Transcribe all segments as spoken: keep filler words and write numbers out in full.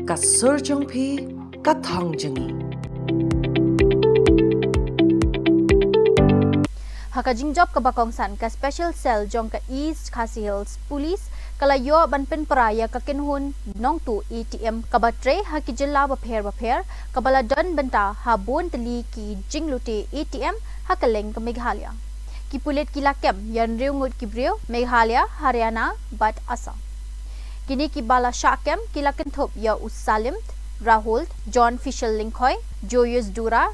Ka sur jong phi, ka thong jong ngi. Ha ka jingjop kaba kongsan, ka Special Cell jong ka East Khasi Hills Police ka la ïoh ban pynpra ïa ka kynhun nongtuh A T M kaba trei ha ki jylla bapher bapher, kaba la don bynta ha bun tylli ki jinglute A T M ha kylleng ka Meghalaya. Ki pulit ki la kem ïa hynriew ngut ki briew, Meghalaya, Haryana bad Assam. Kine kiba la shah kem ki la kynthup ïa u Salimt Rahul, John Fishel Lyngkhoi, Joyous Dura,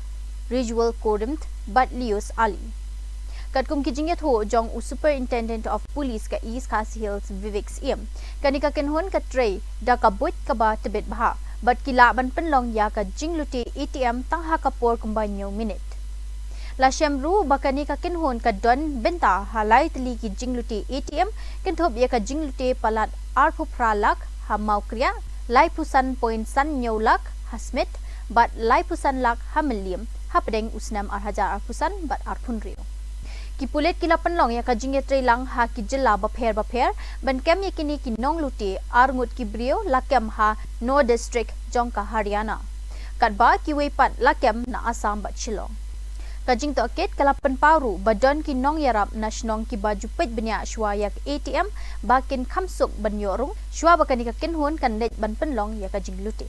Rijwal Korimt bad Lius Ali. Katkum ki jingïathuh jong u Superintendent of Police ka East Khasi Hills, Vivek Syiem, kane ka kynhun ka trei da ka buit kaba tbit bha bad ki lah ban pynlong ïa ka jinglute A T M tang ha ka por kumba hynñiew minit. La shem ruh ba kane ka kynhun ka don bynta ha lai tylli ki jinglute A T M, kynthup ïa ka jinglute palat arphew phra lak ha Mawkriah, laiphew san point san hynñiew lak ha Smit bad laiphew san lak ha Mylliem hapdeng u snem ar hajar arphew san bad arphew hynriew. Ki pulit ki la pynlong ïa ka jingïatreilang ha ki jylla bapher bapher ban kem ïa kine ki nonglute. Ar ngut ki briew la kem ha Nuh District jong ka Haryana, katba kiwei pat la kem na Assam bad Shillong. Ka jingtohkit ka la pynpaw ruh ba don ki nongïarap na shnong kiba ju peit bniah shuwa ïa ka A T M ba kin kham suk ban ïoh rung shuwa ba kane ka kynhun kan leit ban pynlong ïa ka jinglute.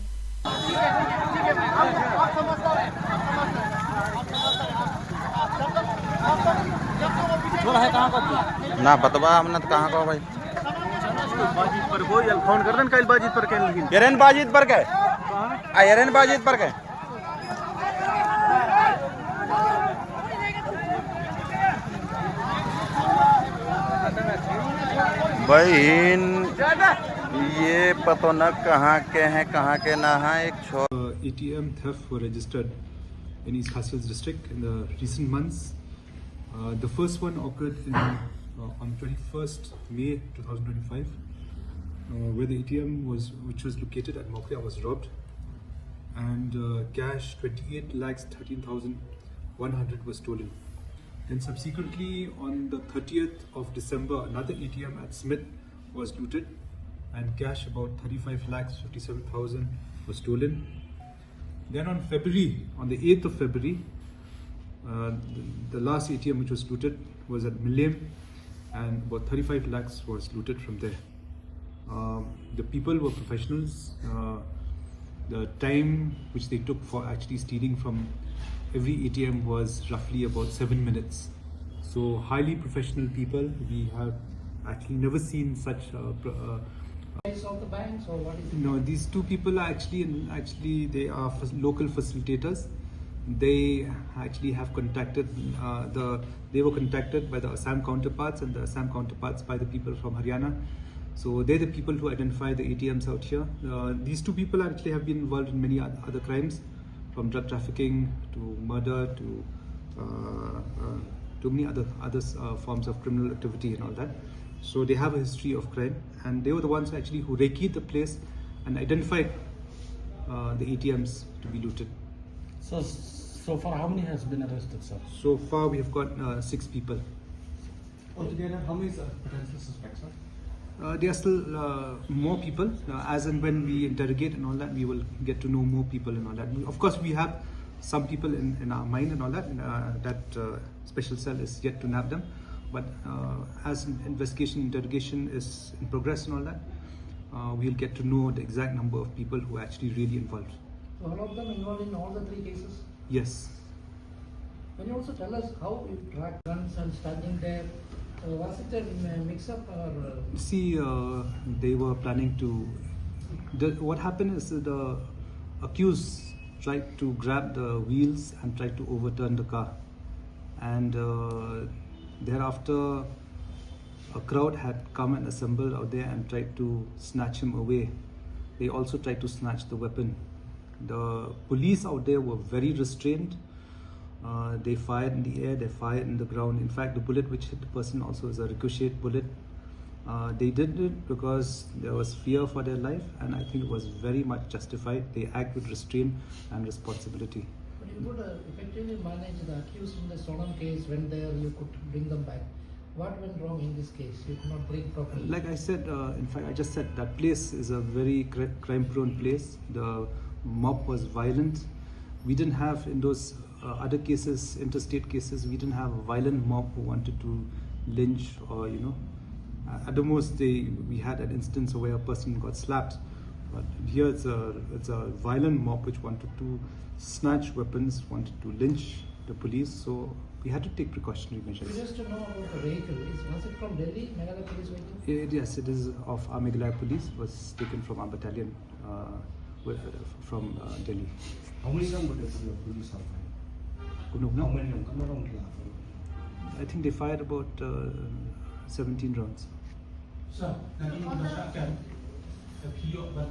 ना बतवा, हमने तो कहाँ को भाई? बाजीत पर को, यल फोन कर देन, कल बाजीत पर के लेकिन। एरन बाजीत पर के? आ, एरन बाजीत पर के? बहन, ये पता न कहाँ के हैं, कहाँ के ना हैं। एक छो- Uh, A T M theft were registered in East Khasi Hills district in the recent months. Uh, the first one occurred in, uh, on twenty-first May two thousand twenty-five, uh, where the A T M was, which was located at Mawkriah, was robbed, and uh, cash twenty-eight lakhs thirteen thousand one hundred was stolen. Then subsequently, on the thirtieth of December, another A T M at Smit was looted, and cash about thirty-five lakhs fifty-seven thousand was stolen. Then on February, on the eighth of February, uh, the, the last A T M which was looted was at Mylliem, and about thirty-five lakhs was looted from there. Um, the people were professionals. Uh, the time which they took for actually stealing from every A T M was roughly about seven minutes. So highly professional people. We have actually never seen such. Uh, pro- uh, Size of the banks or what is it? No, these two people are actually in, actually they are fac- local facilitators. They actually have contacted uh, the. They were contacted by the Assam counterparts and the Assam counterparts by the people from Haryana. So they're the people who identify the A T Ms out here. Uh, these two people actually have been involved in many oth- other crimes, from drug trafficking to murder to uh, uh, to many other other uh, forms of criminal activity and all that. So they have a history of crime, and they were the ones actually who reckied the place and identified uh, the A T Ms to be looted. So, so far, how many has been arrested, sir? So far, we have got uh, six people. Altogether, how many uh, potential suspects, sir? Uh, there are still uh, more people. Uh, as and when we interrogate and all that, we will get to know more people and all that. We, of course, we have some people in, in our mind and all that. Uh, that uh, special cell is yet to nab them. But uh, as investigation, interrogation is in progress and all that, uh, we'll get to know the exact number of people who are actually really involved. So, all of them involved in all the three cases? Yes. Can you also tell us how you track guns and standing there? Uh, was it a mi- mix-up or? Uh, See, uh, they were planning to. The, what happened is the accused tried to grab the wheels and tried to overturn the car. And uh, thereafter, a crowd had come and assembled out there and tried to snatch him away. They also tried to snatch the weapon. The police out there were very restrained. Uh, they fired in the air, they fired in the ground. In fact, the bullet which hit the person also is a ricochet bullet. Uh, they did it because there was fear for their life, and I think it was very much justified. They act with restraint and responsibility. But you could uh, effectively manage the accused in the Sonam case when there you could bring them back. What went wrong in this case? You could not breathe properly. Like I said, uh, in fact, I just said that place is a very cri- crime-prone place. The mob was violent. We didn't have in those uh, other cases, interstate cases, we didn't have a violent mob who wanted to lynch or, you know, uh, at the most they we had an instance where a person got slapped. But here it's a it's a violent mob which wanted to snatch weapons, wanted to lynch the police. So we had to take precautionary measures. Just to know about the vehicle, is, was it from Delhi, Meghalaya Police vehicle? It, yes, it is of our Meghalaya Police. Was taken from our battalion uh, with, from uh, Delhi. How many rounds were there from the police? How many? Kuno, How no? Many rounds? How many rounds? I think they fired about uh, seventeen rounds. Sir, naduh mynta ka, ka phi ïoh ban